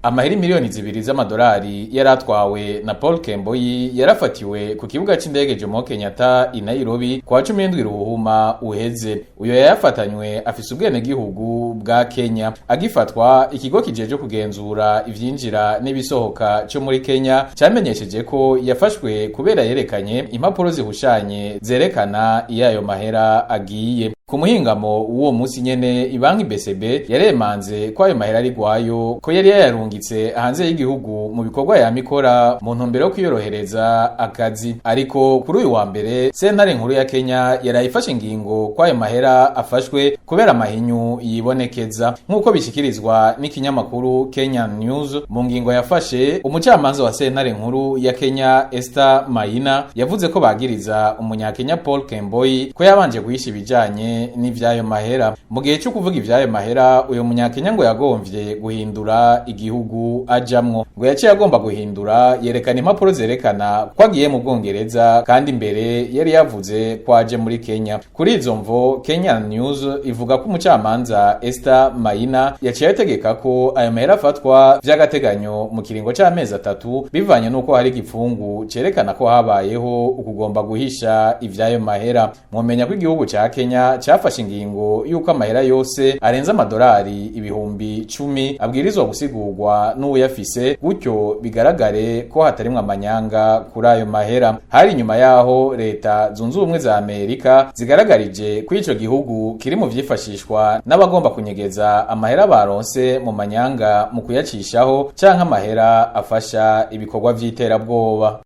Amahera 2 miliyoni z'amadolari yari atwawe na Paul Kemboi yarafatiwe ku kibuga c'indege Jomo Kenyatta i Nairobi kwa 17 Ruhuhuma uheze. Uyo yayafatanywe afise ubwenegihugu bwa Kenya. Agifatwa, ikigo kijeje kugenzura ivyinjira n'ibisohoka co muri Kenya camenyesheje ko yafashwe kubera yerekanye impapuro zihushanye zerekana iyo ayo mahera agiye. Ku muhingamo w'uwo munsi nyene, ibanki BCB yaremanze ko ayo mahera ari gwayo, ko yari yayarungitse hanze y'igihugu mu bikorwa yamikora mu ntumbero yo kwiyorohereza akazi. Ariko kuri uyu wa mbere, sentare nkuru ya Kenya yarayifashe ingingo ko ayo mahera afashwe kubera amahinyu yibonekeza, nk'uko bishikirizwa n'ikinyamakuru Kenya News. Mu ngingo yafashe, umucamanza wa sentare nkuru ya Kenya Esther Maina yavuze ko bagiriza umunyakenya Paul Kemboi ko yabanje guhisha ibijanye n'ivyayo mahera. Mu gihe cyo kuvuga ivyayo mahera, uyu munyakenya ngo yagomvye guhindura igihugu ajamwo. Ngo yaciye agomba guhindura, yerekana impapuro zerekana ko agiye mu Bwongereza, kandi imbere yari yavuze ko aje muri Kenya. Kuri izo mvo, Kenya News ivuga ko umucamanza Esther Maina yaciye ategeka ko ayo mahera afatwa vy'agateganyo mu kiringo c'amezi 3, bivanye n'uko hari igipfungu cerekana ko habayeho ukugomba guhisha ivyayo mahera. Mwomenya ko igihugu ca Kenya cafashe ingingo y'uko amahera yose arenze amadolari 10,000 abwirizwa gusigurwa n'uwuyafise, gutyo bigaragare ko hatarimwo amanyanga kuri ayo mahera. Hari inyuma yaho Leta Zunze Ubumwe za Amerika zigaragarije ko ico gihugu kiri mu vyifashishwa n'abagomba kunyegeza amahera baronse mu manyanga mu kuyacishaho, canke amahera afasha ibikorwa vy'iterabwoba.